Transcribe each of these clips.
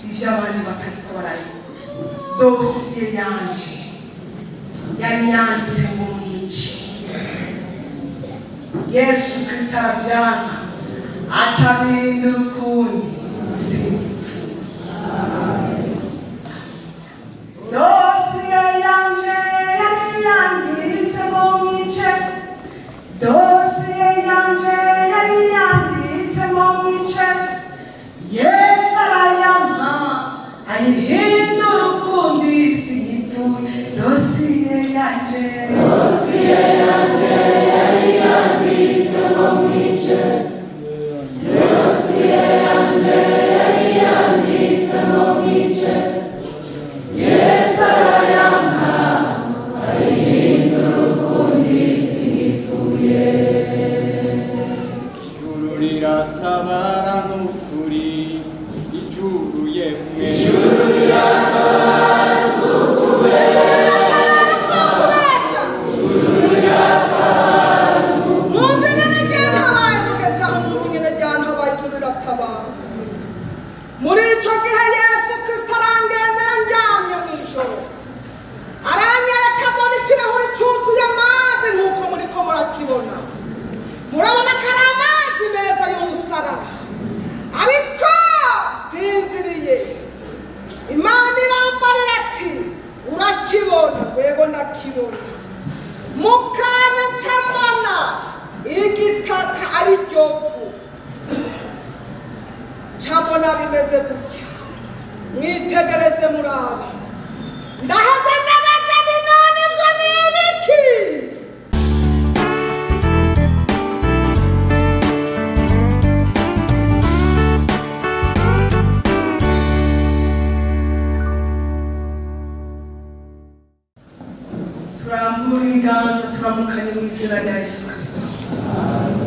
Ivy'abandi batariko bararima. Dosiye yanje yari yanditse ngo mwice. Yesu Kristo aravyanga, aca abihindura ukundi, sinipfuye. Dosiye yanje yari yanditse ngo mwice, dosiye yanje yari yanditse ngo mwice, Yesu arayampa ayihindura ukundi, sinipfuye. Dosiye yanje. Dosiye yanje yari yanditse ngo mwice. Dosiye yanje yari yanditse ngo mwice. Yesu arayampa ayihindura ukundi, sinipfuye. Ijuru riratabara n'ukuri, ijuru yemwe. Ijuru riratabara, si ukubesha. Mwumva ingene ryantabaye, mugeze aho mwumva ingene ryantabaye. Ijuru riratabara. Muri ico gihe Yesu Kristo arangendera ndyamye mw'ijoro, aranyereka, mbona ikirahuri cyuzuye amazi nk'uko muriko murakibona. Murabona ko ari amazi meza y'umusarara, ariko sinziriye. Imana irambarira ati: "Urakibona?" Rwego ndakibona. Mu kanya ncamona igitaka ari ryo vu, ncamona bimeze gutya. Mwitegereze, murabe. Ndaheza ndabaza ni: "None ivyo ni ibiki?" Turambura ibiganza, turamukanye mu izina rya Yesu Kristo.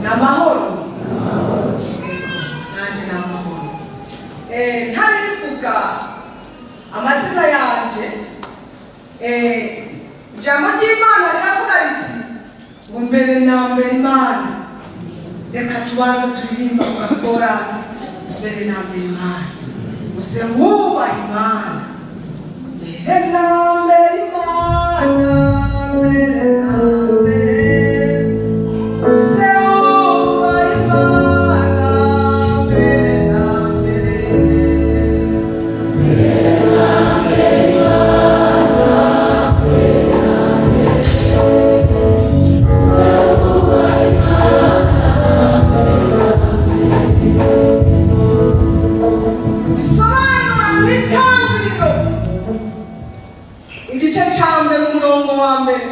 Ni amahoro? Yego, nanjye ni amahoro. Ntarivuga amazina yanje, ijambo ry'Imana riravuga riti ngo mbere na mbere Imana. Reka tubanze turirimba ku gakorasi: mbere na mbere Imana, use wubaha Imana. Mbere na mbere Imana, mbere na mbere, use wubaha Imana, mbere na mbere. Mbere na mbere Imana, mbere na mbere, uze wubaha Imana, mbere na mbere. Bisobanura mu Itangiriro igice cya mbere umurongo wa mbere,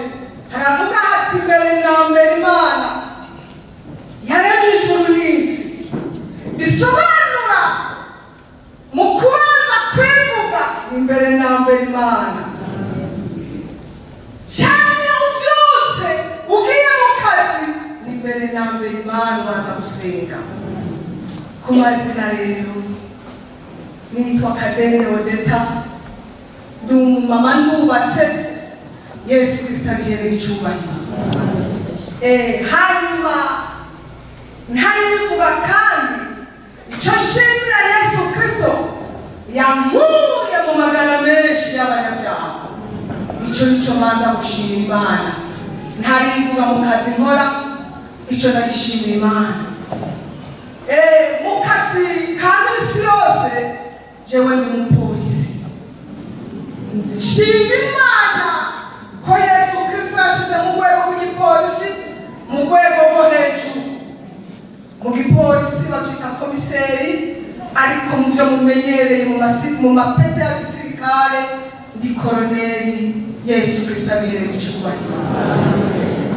haravuga hati: "Mbere na mbere Imana yaremye ijuru n'isi." Bisobanura mu kubanza kwivuga imbere na mbere Imana. Cyane ubyutse ugiye mu kazi, ni mbere na mbere Imana, ubanza gusenga. Ku mazina rero nitwa Kadene Odeta, ndi umumama, ndubatse. Yesu Kristo abihereye icyubahiro. Hanyuma ntarivuga kandi icyo nshimira Yesu Kristo, yankuye mu magana menshi y'abanyabyaha. Icyo nicyo manza gushimira Imana. Ntarivuga mu kazi nkora, icyo ndagishimira Imana. Mu kazi ka minsi yose, jewe ndi umupolisi. Nshima Imana ko Yesu Kristo yashyize mu rwego rw'igipolisi, mu rwego rwo hejuru. Mu gipolisi babyita komiseri, ariko mu byo mumenyereye mu mapete ya gisirikare ndi koroneri. Yesu Kristo abihereye icyubahiro.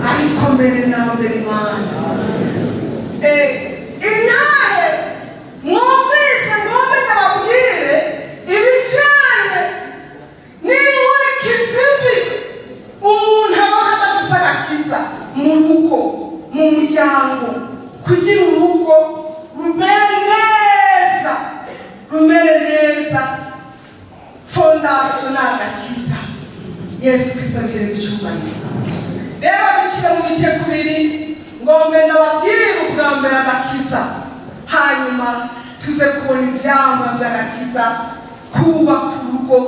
Ariko mbere na mbere Imana. Intahe mwumvise, mwumve ndababwire ibijyanye n'inkurikizi mbi umuntu aba adafise agakiza mu rugo, mu muryango. Kugira urugo rumere neza, rumere neza, fondation ni agakiza. Yesu Kristo abwire icyubahiro. Rero biciye mu bice kubiri, ngombe ndababwire ubwa mbere agakiza, hanyuma tuze kubona ivyamwa vy'agakiza. Kubaka urugo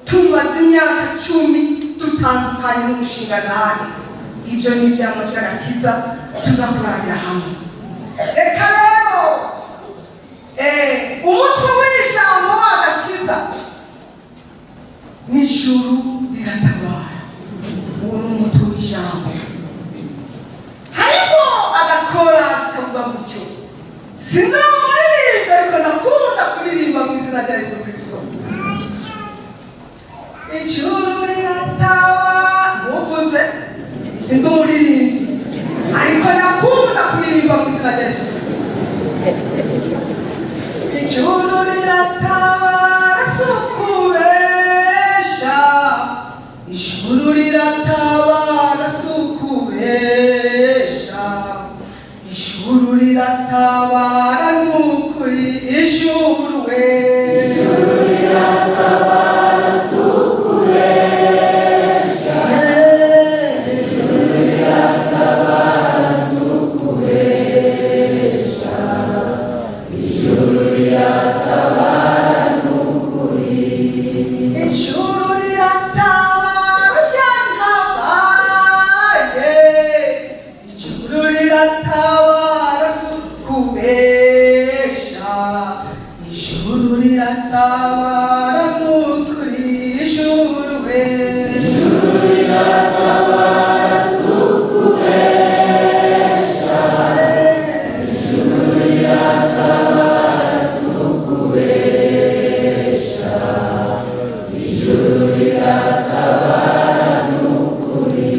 tumaze imyaka 10 dutandukanye n'umushingantahe, ibyo ni ivyamwa vy'agakiza tuza kurabira hamwe. Reka rero umutwe w'ijambo w'agakiza n'ijuru riratabara. Uwo ni umutwe w'ijambo. Harimo agakorasi kavuga gutyo. Sinamuririmbyi, ariko ndakunda kuririmba mu izina rya Yesu Kristo. Ijuru riratabara. Uvuze sindi umuririmbyi, ariko ndakunda kuririmba mu izina rya Yesu Kristo. Ijuru riratabara, si ukubesha. Ijuru riratabara, si ukubesha. Ijuru riratabara n'ukuri. Ijuru we! Ijuru riratabara, si ukubesha. Ijuru riratabara, si ukubesha. Ijuru riratabara n'ukuri. Ijuru riratabara, ryantabaye. Ijuru riratabara, si ukubesha. Ijuru riratabara n'ukuri. Ijuru we! Ijuru riratabara, si ukubesha. Ijuru riratabara, si ukubesha. Ijuru riratabara n'ukuri.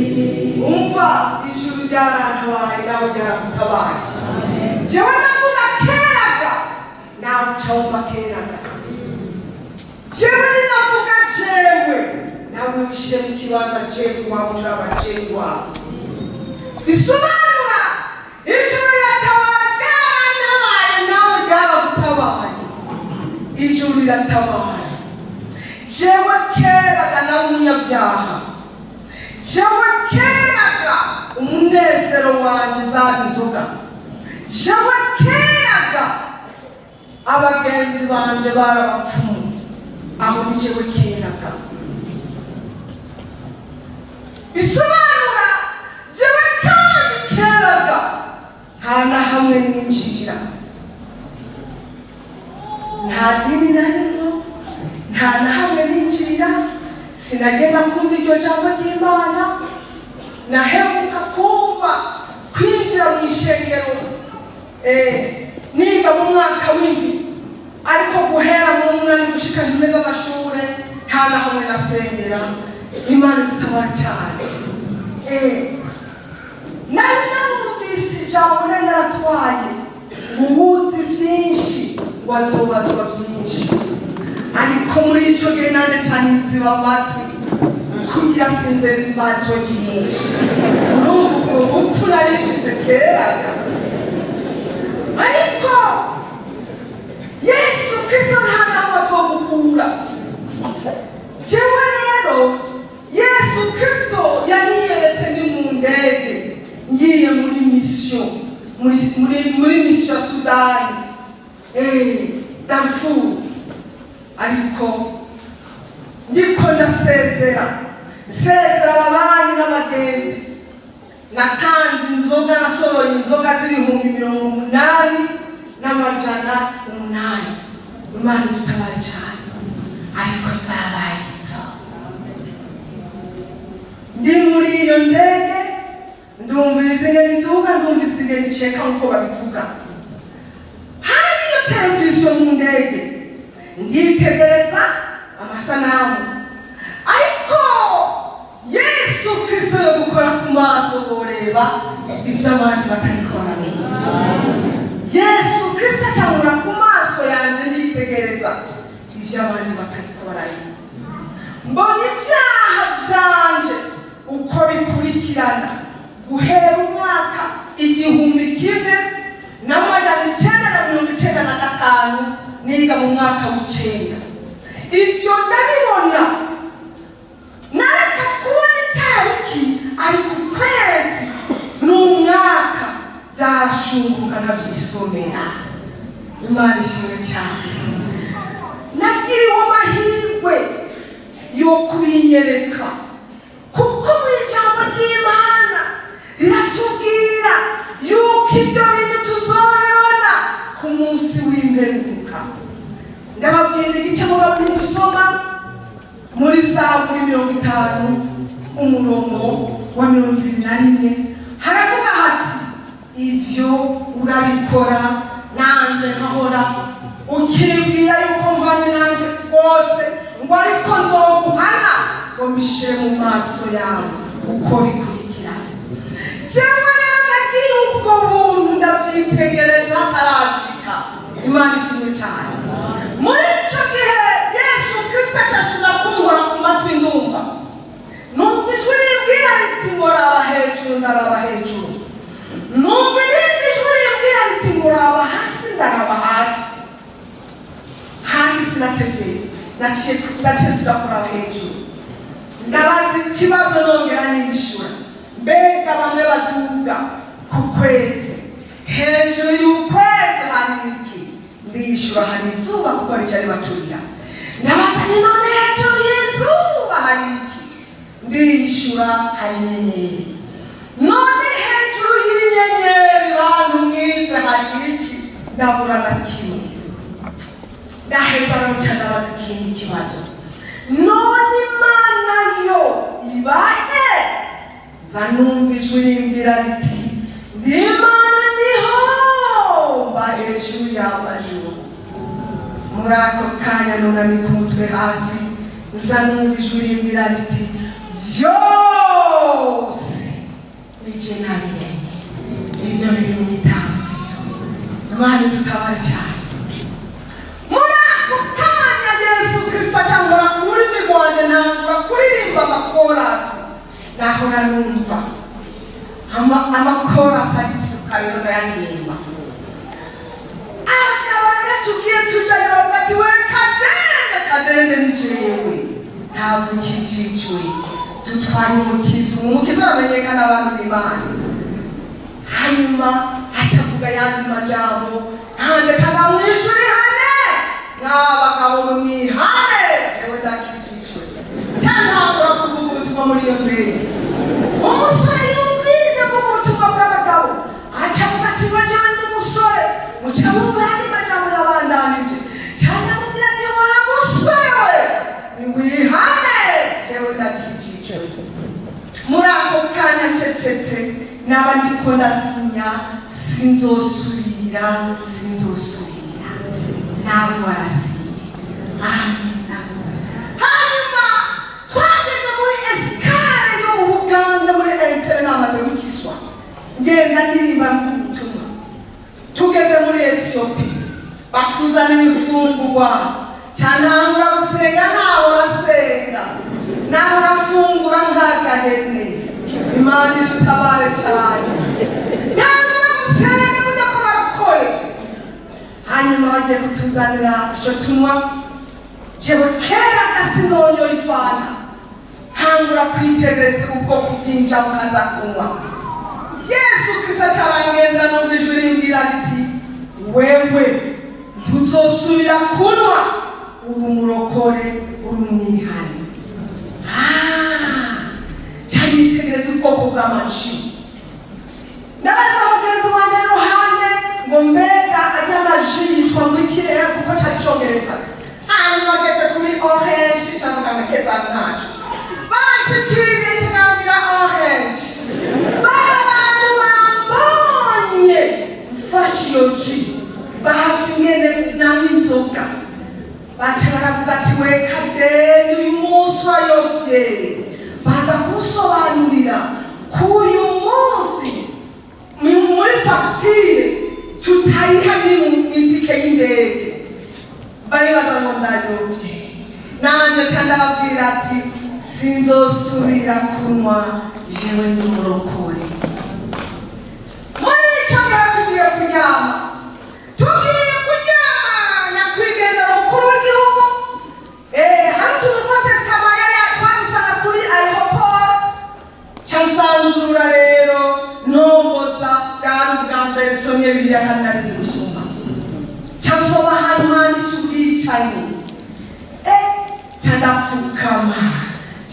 Umva, ijuru ryarantabaye, nawe ryaragutabaye. Jewe ndavuga keraga, nawe uca wumva keraga. Jewe ninavuga jewe, nawe wishyire mu kibanza jewe wawe, ucaba jewe wawe. Bisobanura ijuru riratabara, ryarantabaye, nawe ryaragutabaye. Ijuru riratabara. Jewe keraga nawe umunyabyaha. Jewe keraga umunezero wanje zaba inzoga. Jewe keraga abagenzi banje barabapfumu. Aho ni jewe keraga. Bisobanura jewe kandi keraga nta na hamwe ninjira, nta dini narimo, nta na hamwe ninjira. Sinagenda kumva iryo jambo ry'Imana. Naheruka kumva kwinjira mu ishengero niga mu mwaka w'indwi, ariko guhera mu munani gushika nkomeza amashure nta na hamwe nasengera. Imana idutabara cyane. Nari narumvise ijambo, nari naratwaye uwuzi byinshi ngo azobazwa byinshi, ariko muri ico gihe nanje cane nziba amatwi kugira sinze ibibazo byinshi. Urumva ubwo bupfu nari mfise kera, ariko Yesu Kristo nta nahamwe atogukura. Jewe rero Yesu Kristo yaniyeretse ndi mu ndege ngiye muri mission, muri mission ya Sudani, Darfur. Ariko ndiko ndasezera, nsezera ababanyi n'abagenzi, natanze inzoga, nasoroye inzoga z'ibihumbi 8,800. Imana idutabare cyane. Ariko zabaye izo. Ndi muri iyo ndege, ndumviriza ingene iduga, ndumviriza ingene iceka nk'uko babivuga. Hari iyo televiziyo mu ndege, nditegereza amasanamu. Ariko Yesu Kristo yo gukora ku maso, boreba ibyo abandi batariko baramenya. Yesu Kristo acangura ku maso yanjye, nditegereza ibyo abandi batariko barareba. Mbona ibyaha byanje uko bikurikirana guhera umwaka 1995, niga mu mwaka w'icenda. Ibyo ndabibona. Nareka kubona itariki, ariko ukwezi n'umwaka byarashunguka, nkabyisomera. Imana ishimwe cyane. Nagiriwe amahirwe. yo kubinyereka, kuko mu ijambo ry'Imana riratubwira yuko ibyo bintu tuzobibona ku munsi w'imperuka. Ndababwira igice mugabo gusoma muri Zaburi 50, umurongo wa 21, haravuga hati: "Ibyo urabikora nanje nkahora, ukibwira yuko mpanye nanje rwose, ngo ariko nzoguhana ngo mbishire mu maso yawe uko bikurikirana." Jewe rero nagiye ubwo buntu ndavyitegereza hatarashika. Imana ishimwe cyane. Muri ico gihe Yesu Kristo acasubira kunkora ku matwi, ndumva, numva ijwi rimbwira riti ngo raba hejuru. Ndaraba hejuru, numva irindi jwi rimbwira riti ngo raba hasi. Ndaraba hasi. Hasi sinatevye, naciye nsubira kuraba hejuru. Ndabaza ikibazo, nongera nishura: mbega bamwe baduga ku kwezi, hejuru y'ukwezi hari iki? Ndishura: hari izuba, kuko rica ribaturira. Ndabaza ni none hejuru y'izuba hari iki? Ndishura: hari inyenyeri. None hejuru y'inyenyeri, bantu mwize, hari iki? Ndabura na kimwe. Ndaheza naruca ndabaza ikindi kibazo: none Imana yo ibahe? Nza numva ijwi rimbwira riti: ndi Imana, ndiho, mba hejuru y'amajuru. Muri ako kanya nunamika umutwe hasi, nza numva ijwi rimbwira riti: byose nije nabimenye. Ibyo biri mu Itanguriro. Imana idutabare cyane. Muri ako kanya Yesu Kristo acangura ku rurimi rwanjye, ntangura kuririmba amakorasi nahora numva. Amakorasi arisuka rero, ndayaririmba. Abagabo rero tugiye tujayo bavuga ati: "We Kadende, Kadende, ni jewe, ntabwo ukijijwe, dutwaye umukiza." Umukiza aramenyekana, abantu b'Imana. Hanyuma aca avuga ayandi majambo, nanje canga mwishuri hane: "Mwabagabo mwe, mwihane, ewe ndakijijwe." Cantangura kuvuga ubutumwa muri iyo ndege. Umusore yumvise kuvuga ubutumwa bw'abagabo aca avuga ati: "Bajane umusore." Muca mumva ayandi majambo yabandanije. Caza mubwira ati: "Wa musore we, niwihane, jewe ndakijijwe." Muri ako kanya ncecetse, naba ndiko ndasinya: sinzosubira, sinzosubira. Nawe warasinye. Amina. Hanyuma twageze muri escale yo mu Buganda, muri Entebbe, namaze gukizwa, ngenda ndirimba ubutumwa. Tugeze muri Etiyopi, batuzanira imfungurwa, cantangura gusenga. Ntaho rasenga, naho rafungura nk'agahene. Imana idutabare cyane. Ntangura gusenga kujya ku barokore. Hanyuma bagiye kutuzanira icyo tunywa. Jewe kera gasinonyo ifana, ntangura kwitegereza ubwoko bw'injabuka nza kunywa. Yesu Kristo acarangendera, numva ijwi rimbwira riti: "Wewe ntuzosubira kunywa, uri umurokore, uri umwihane." Cyaritegereza ubwoko bw'amaji. Ndabaza mugenzi wanjye iruhande ngo: "Mbega ajya amaji yitwa ngo iki rero?" Kuko cari congereza. Hanyuma ageze kuri orange, cavuga ngo keza ntaco bashikiriye, kinabwira orange. Baba bantu bambonye mfashe iyo jus, bazi ingene nanywa inzoga, baca baravuga ati: "We Kadeni, uyu munsi urayovye." Baza kuwusobanurira k'uyu munsi muri fagitire tutariha ni mu itike y'indege. Baribaza ngo ndayovye. Nanje ca ndababwira ati: "Sinzosubira kunywa, jewe ndi umurokore." Muri ico gihe tugiye kuryama, tugiye kuryama, nyakwigendera umukuru w'igihugu, hari utuntu twa yari yatwadusanga kuri aéroport. Casanzurura rero ntomboza. Bwari ubwa mbere nsomye Bibiliya kandi narizi gusoma. Casoma ahantu handitse ubwicanyi. Ca ndapfukama,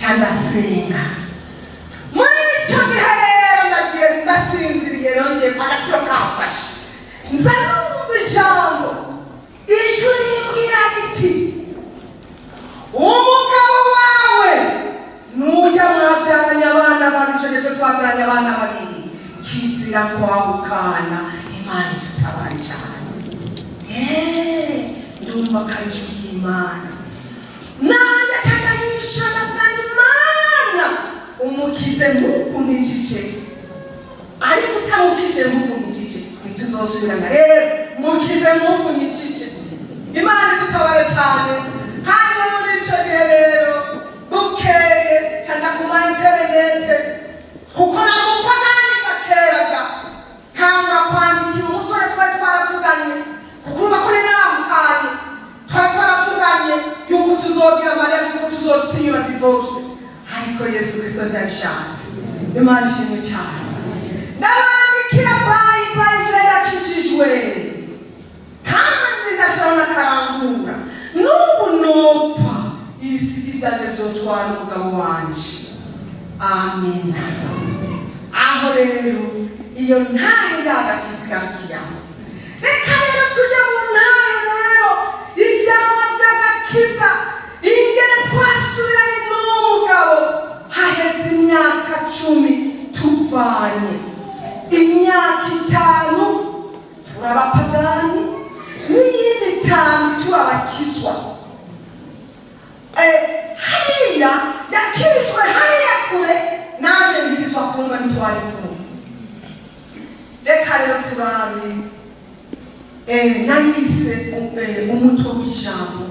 ca ndasenga. Muri icyo gihe rero nagiye ndasinziriye, nongeye agatiro kamfashe, nza numva ijambo, ijwi rimbwira riti: "Umugabo wawe nujya mwabyaranye abana babiri." Icyo gihe twabyaranye abana babiri. Kizira kwahukana. Imana idutabare cyane. Ndumva akajwi ry'Imana, nanjye cyangwa bwa Imana: "Umukize nk'uku nkijije, ariko utamukije nk'uku nkijije ntituzosubirana. Rero mukize nk'uku nkijije." Imana idutabare cyane. Hanyuma muri icyo gihe rero, bukeye cyangwa ku ma interinete, kuko ntabwo uko nandika keraga, ntanga kwandikira umusore twari twaravuganye, kuko urumva ko nari naramukanye, twari twaravuganye yuko tuzogira mariage, yuko tuzosinyura divorce, ariko Yesu Kristo ntiyabishatse. Imana ishimwe cyane. Ndabandikira: "Bye bye, je ndakijijwe kandi ndashiraho n'akarangura. N'ubu nopfa, ibisigi byanje vyotwara umugabo wanje." Amina. Aho rero iyo ntahe yagakiza igarukiyamo. Reka rero tujye mu ntahe rero, ivyamwa vy'agakiza, ingene twasubiranye n'umugabo haheze imyaka 10 tuvanye, imyaka 5 turabapagani n'iyindi 5 turabakizwa. Hariya yakirijwe hariya kure, nanje ngirizwa kumva ntitwari kumwe. Reka rero turabe. Nayise umutwe w'ijambo: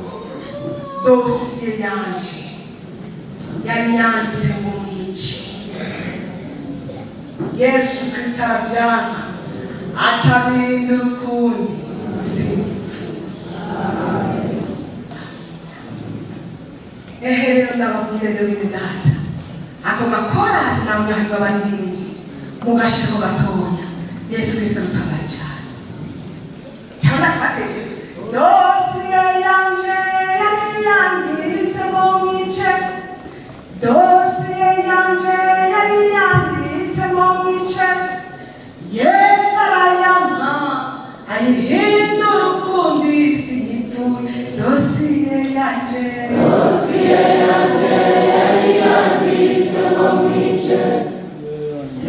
dosiye yanje yari yanditse ngo mwice. Yesu Kristo aravyanga, aca bihindura ukundi, sinipfuye. Ehe, rero ndababwire rero, bene data, ako gakorasi namwe harimo abaririmbyi, mugashirako gatonya. Yesu Kristo arutabare cyane. Cyangwa ndakabateze: dosiye yanje yari yanditse ngo mwice, dosiye yanje yari yanditse ngo mwice, Yesu arayampa ayihindura ukundi, sinipfuye. Dosiye yanje. Dosiye yanje yari yanditse ngo mwice.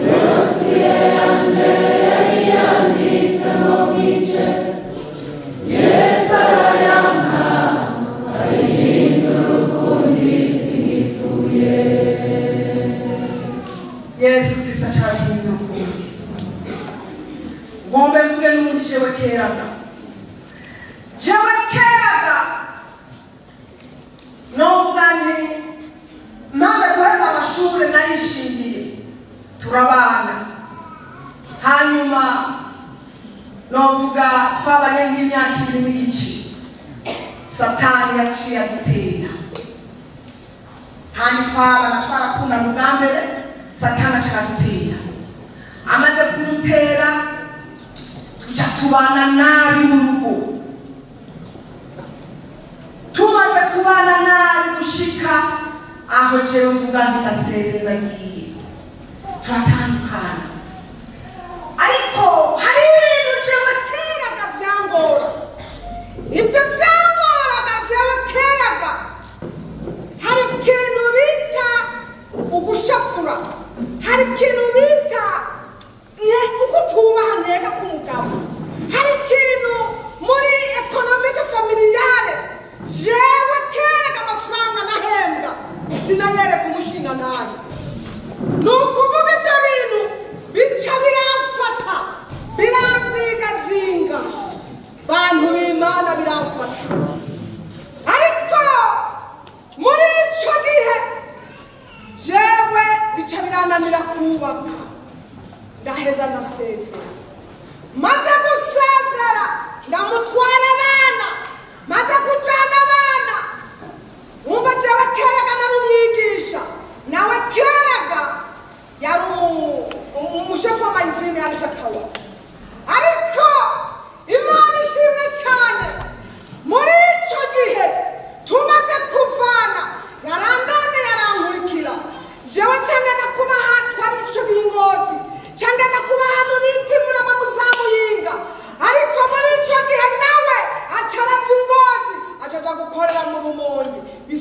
Dosiye yanje yari yanditse ngo mwice. Yesu arayampa ayihindura ukundi, sinipfuye. Yesu Kristo acarahindura ukundi. Ngombe mvuge n'ubundi, jewe keraga, jewe keraga novuga nti maze guheza amashure nayishingiye, turabana. Hanyuma novuga twabanye nk'imyaka 2 n'igice, Satani yaciye adutera. Kandi twabana twarakundana ubwa mbere, Satani aca aradutera. Amaze kudutera, tuca tubana nabi mu rugo. Tumaze kubana nabi gushika aho jewe mvuga nti ndasezeye, ndagiye, turatandukana. Ariko hari ibintu jewe keraga vyangora. Ibyo vyangoraga jewe keraga, hari ikintu bita ugushapfura, hari ikintu bita uko tubaha nkeka k'umugabo, hari ikintu muri économique familiale. Jewe keraga amafaranga nahembwa sinayereka umushinga nabi. Ni ukuvuga ibyo bintu bica biramfata, biranzingazinga, bantu b'Imana, biramfata. Ariko muri ico gihe jewe bica birananira kubaka, ndaheza ndasezera. Maze gusezera, ndamutwara abana. Maze kujana abana, umva, jewe keraga nari umwigisha, nawe keraga yari umushefu w'amayizine yari Jakawa. Ariko Imana ishimwe cyane, muri ico gihe tumaze kuvana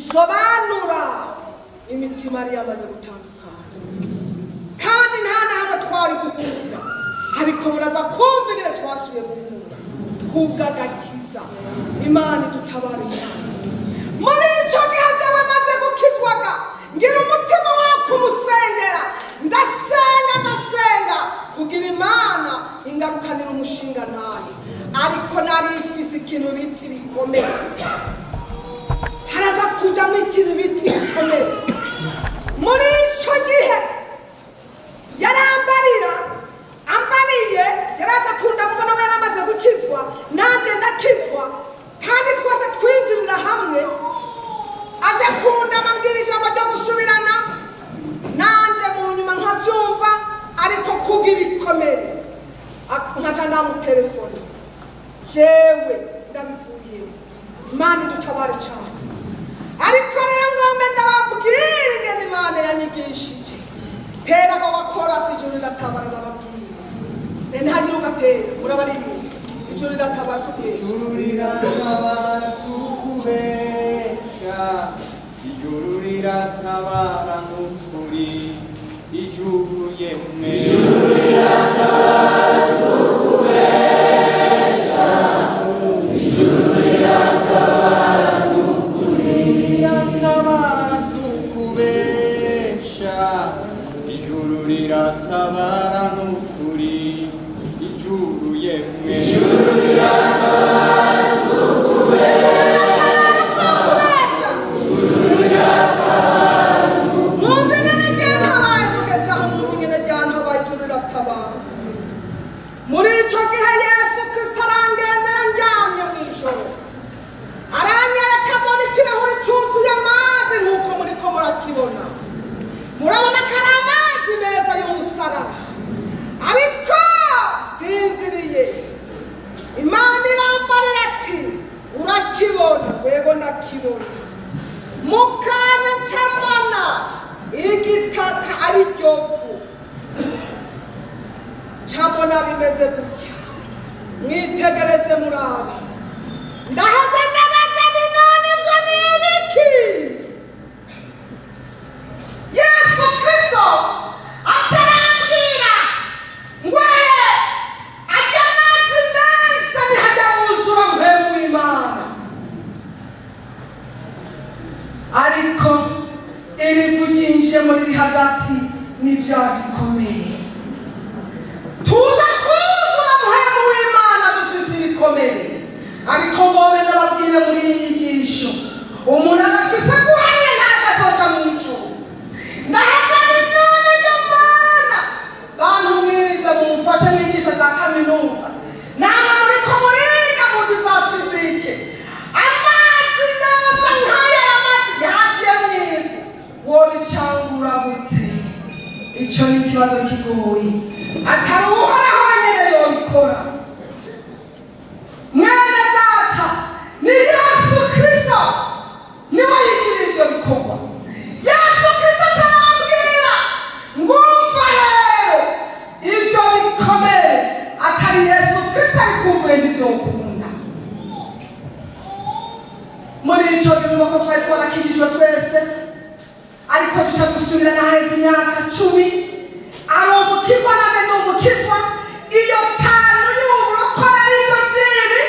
Bisobanura imitima yari yamaze gutandukana, kandi nta na hamwe twari guhurira, ariko muraza kumva ingene twasubiye guhura kubw'agakiza. Imana idutabare cyane. Muri ico gihe jewe maze gukizwaga, ngira umutima wo kumusengera. Ndasenga, ndasenga kugira Imana ingarukanira umushinga ntayo, ariko nari mfise ikintu biti bikomeye. Haraza kujamo ikintu biti bikomeye. Muri ico gihe yarambarira, ambariye yaraza kundamuza, nawe yaramaze gukizwa, nanjye ndakizwa, kandi twese twinjirira hamwe. Aje kundama, ambwira ijambo ryo gusubirana nanjye, mu nyuma nkabyumva, ariko kubw'ibikomere nkaca ndamutelefone, jewe ndabivuyemo. Imana idutabare cyane. Ariko rero ngombe ndababwira ingene Imana yanyigishije. Tera abo bakorasi, ijuru riratabara. Ndababwira, ntihagire ugatera, murabaririmbyi, ijuru riratabara, si ukubesha. Ijuru riratabara si ukubesha, ijuru riratabara n'ukuri, ijuru yemwe. Ijuru riratabara si ukubesha, ijuru riratabara n'ukuri, riratabara si ukubesha, ijuru riratabara n'ukuri, ijuru yemwe. Ijuru riratabara si ukubesha. Mwumva ingene ryantabaye, mugeze aho mwumva ingene ryantabaye. Ijuru riratabara. Muri ico gihe Yesu Kristo arangendera ndyamye mw'ijoro, aranyereka, mbona ikirahuri cyuzuye amazi nk'uko muriko murakibona. Murabona ko ari amazi meza y'umusarara, ariko sinziriye. Imana irambarira ati: "Urakibona?" Rwego ndakibona. Mu kanya ncamona igitaka ari ryo vu, ncamona bimeze gutya. Mwitegereze, murabe. Ndahaza ndabaza ni: "None ivyo ni ibiki?" Yesu Kristo acarambwira ngo ajya amazi meza nihajya wuzura Mpwemu w'Imana, ariko iri vu ryinjiye muri riri hagati n'ivyaha bikomeye. Tuza twuzura Mpwemu w'Imana dufise ibikomere. Ariko ngobe ndababwire, muri iyi nyigisho, umuntu adafise guharira ntabwo azoja mu ijuru. Ndaheza ni: "None Mana, bantu mwize, mumfashe mwigisha za kaminuza, namwe muriko muriga muzi za physique, amazi meza nk'aya amazi yagiye mwiza wobicangura gute?" Ico ni ikibazo kigoye, atari Uhoraho wenyene yobikora. Mwene data, ni Yesu Kristo niwe yigira ivyo bikorwa. Yesu Kristo atarambwira ngumva rero ivyo bikomere, atari Yesu Kristo abikuvuye ntivyokunda. Muri ico gihe ko twari twarakijijwe twese, ariko tuca dusubira naheze imyaka 10, ari umukizwa nanjye ni umukizwa. Iyo tanu y'uburokore arizo ziri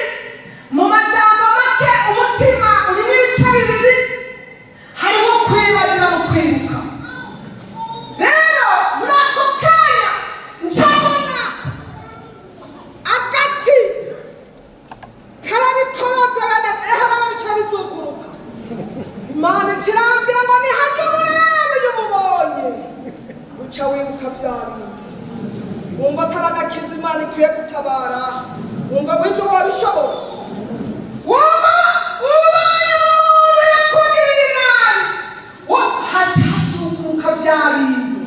mu majambo make, umutima urimo ibice bibiri, harimo kwibagira no kwibuka. Rero muri ako kanya ncabona agati karabikoroze, bene haraba bica bizuguruka. Imana ikirambwira ngo nihajye umurebe, iyo umubonye uca wibuka vya bindi. Wumva atari agakiza Imana ikwiye gutabara, wumva ngo ivyo wabishobora, wumva ubaye umuntu yakugiriye nabi, haca hazuguruka vya bintu.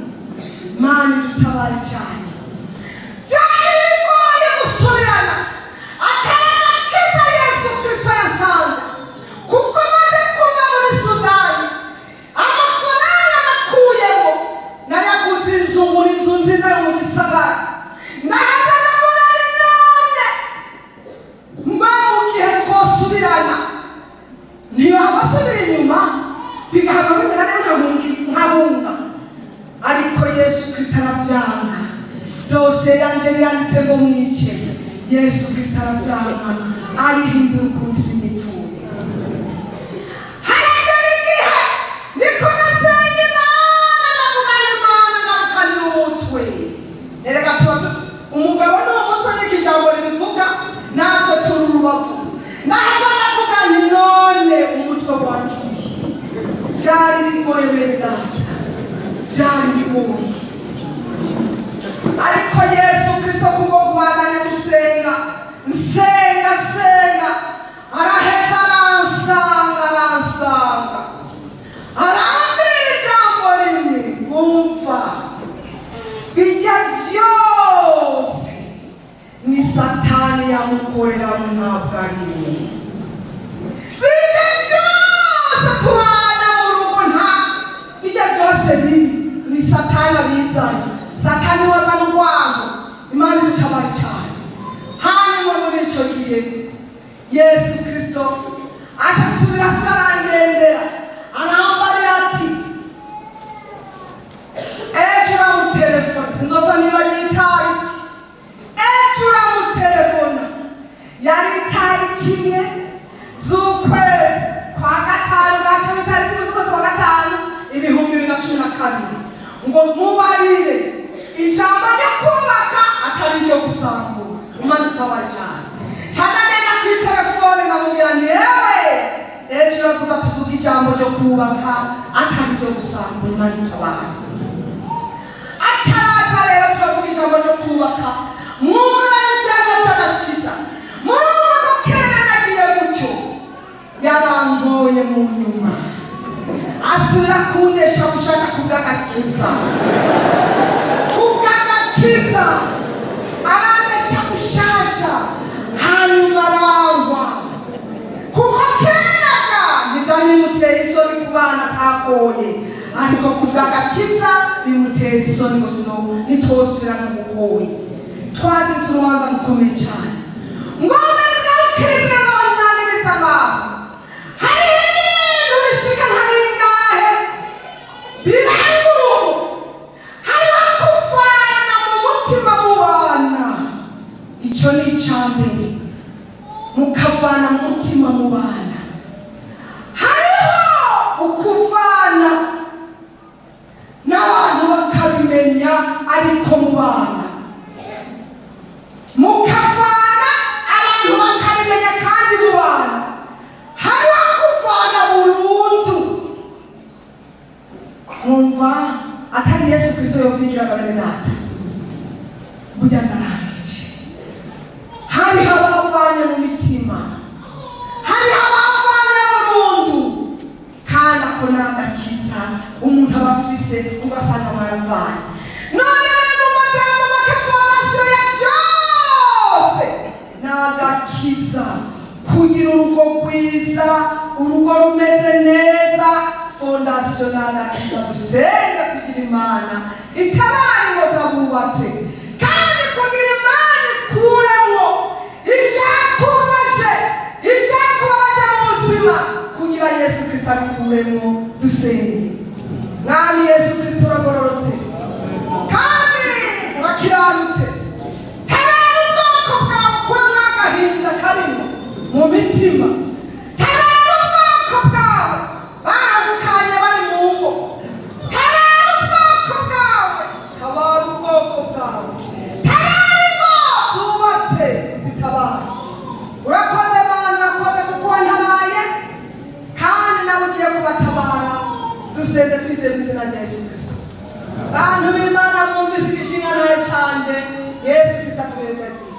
Imana idutabare cyane. Byari bigoye gusubirana atari agakiza Yesu Kristo yasanze, kuko maze kuva muri Sudani, amafaranga nakuyemo nayaguze inzu, ngura inzu nziza yo mu gisagara. Ndaheza ndavuga nti: "None mba ryanje ryanditse ngo mwice. Yesu Kristo aravyanga, arihindura ukuri, sinipfuye. Haragera igihe ndiko ndasenga Imana, ndavugana Imana, ngarukanira umutwe. Erega tuba dufite umugabo ni umutwe, niko ijambo ribivuga, natwe turi urubavu. Ndahava ndavuga nti: "None umutwe wanjuye?" Byari bigoye, bene data, byari bigoye, ariko Yesu Kristo kubwo kubandanya gusenga, nsenga senga, araheza aransanga, aransanga, arambwira ijambo rimwe: "Wumva, bijya byose ni Satani yamukoreramo, ntabwo ari we. Bijya byose tubana mu rugo, nta bijya byose bibi, ni Satani abizanye. Satani wazana urwango." Imana ibitabara cyane. Hanyuma muri icyo gihe Yesu Kristo aca asubira asubira arangendera, arambarira ati: "Ejo uramutelefona." Sinzofa nibagiye itariki. Ejo uramutelefona. Yari itariki 1 z'ukwezi kwa gatanu, bwa cumi, itariki 1 z'ukwezi kwa gatanu, 2012, ngo mubarire ijambo ryo kubaka atari iryo gusambura. Imana itabara cyane cyane. Agenda kuri telefone, ndamubwira nti: "Yewe, ejo tuza tuvuga ijambo ryo kubaka atari iryo gusambura." Imana itabara. Acaraza rero, turavuga ijambo ryo kubaka. Mwumva n'ivyamwa vy'agakiza, murumva ko kera nagiye gutyo. Yarankoye mu nyuma, asubira kundesha gushaka kubw'agakiza, kubw'agakiza arandesha gushasha. Hanyuma arangwa, kuko keraga ntivyari bimuteye isoni ku bana atakoye, ariko kubw'agakiza bimutera isoni ngo sino nitosubira no gukoye. Twagize urubanza rukomeye cyane. Ngombe ngarukirize ngo ndaniriza ngaho. Hariho ibintu bishika nka bingahe biranga urugo. Hariho kuvana mu mutima mu bana, icyo ni icya mbere, mukavana mu mutima mu bana. Hariho ukuvana n'abantu bakabimenya, ariko mu bana mukavana, abantu bakabimenya kandi mu bana. Hariho kuvana burundu, mwumva atari Yesu Kristo yovyigiraga. Bene data, burya ndarangije. Hariho abavanye mu mitima, hariho abavanye burundu, kandi ako ni agakiza umuntu aba afise, ugasanga baravanye. None rero, mu majambo make, fondation ya byose ni agakiza. Kugira urugo rwiza, urugo rumeze neza, fondation ni agakiza. Dusenga kugira Imana itabara ingo z'abubatse, kandi kugira Imana ikuremwo ivyakubabaje, ivyakubabaje mu buzima, kugira Yesu Kristo abikuremwo. Dusenge. Mwami Yesu Kristo, uragororotse kandi urakiranutse. Tabara ubwoko bwawe, ukuremo agahinda karimo mu mitima. Tabara ubwoko bwawe bahukanye bari mu ngo. Tabara ubwoko bwawe, tabara ubwoko bwawe, tabara ingo zubatse, zitabara. Urakoze Mana, urakoze kuko wantabaye, kandi nawe ugiye kubatabara. Dusenze twizeye mu izina rya Yesu Kristo. Bantu b'Imana, mwumvise igishingano canje. Yesu Kristo akubezagiye.